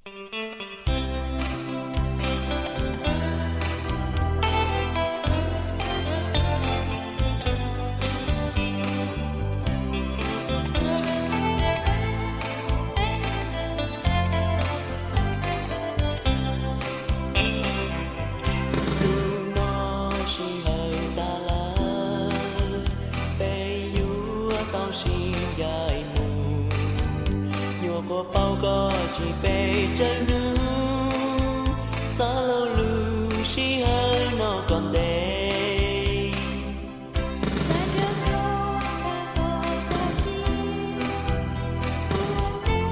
Hnub no sij hawm tas lawm, peb yuav tau sib ncaim mus. Nyuam qhuav paub koj tsis pes tsawg hnub, xav lo lus sij hawm no kom ntev. Xav nrog koj tham kom tag sim, ua ntej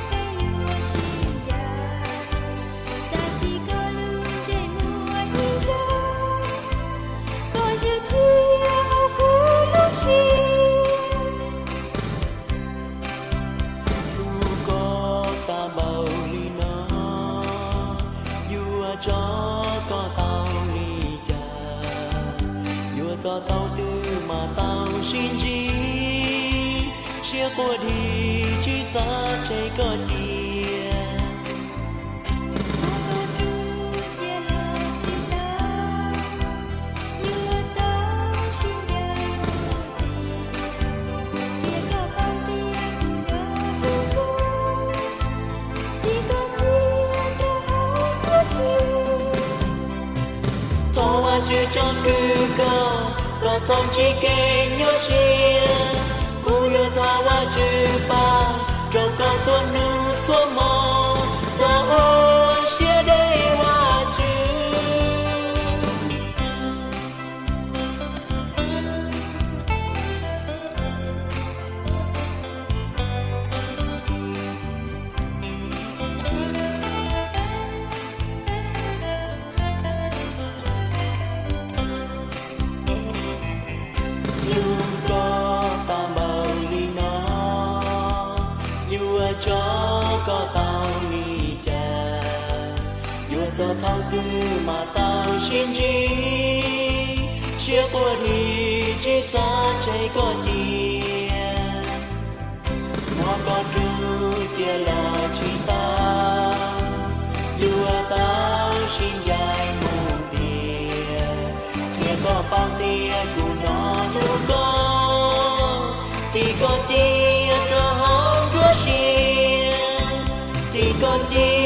peb yuav sib ncaim. Xav txib koj lub ntsej muag ib zaug, koj ywj txiaj hauv kuv lub siab. Hlub koj tag npaum li no, yuav tso koj tau li cas? Yuav txog thaum twg mas tau sib ntsib, siab quaj dhi tsis xav tseg koj cia. Muab koj rub cia los tsis tau, yuav tau sib ncaim mus tiag. Qhia koj paub tias kuv nrog hlub koj, txib koj cia rau hauv kuv siab. Thov Vajtswv tsom kwm koj, koj txhob ntsib kev nyuaj siab. Kuv yuav thov Vajtswv pab rau koj txhua hnub txhua hmo, txhob ua siab deb Vajtswv. Hlub koj tag npaum li no, yuav tso koj tau li cas? Yuav txog thaum twg mas tau sib ntsib, siab quaj dhi tsis xav tseg koj cia. Muab koj rub cia los tsis tau, yuav tau sib ncaim mus tiag. Qhia koj paub tias kuv nrog hlub koj, txib koj cia rau hauv nruab siab. Txib koj cia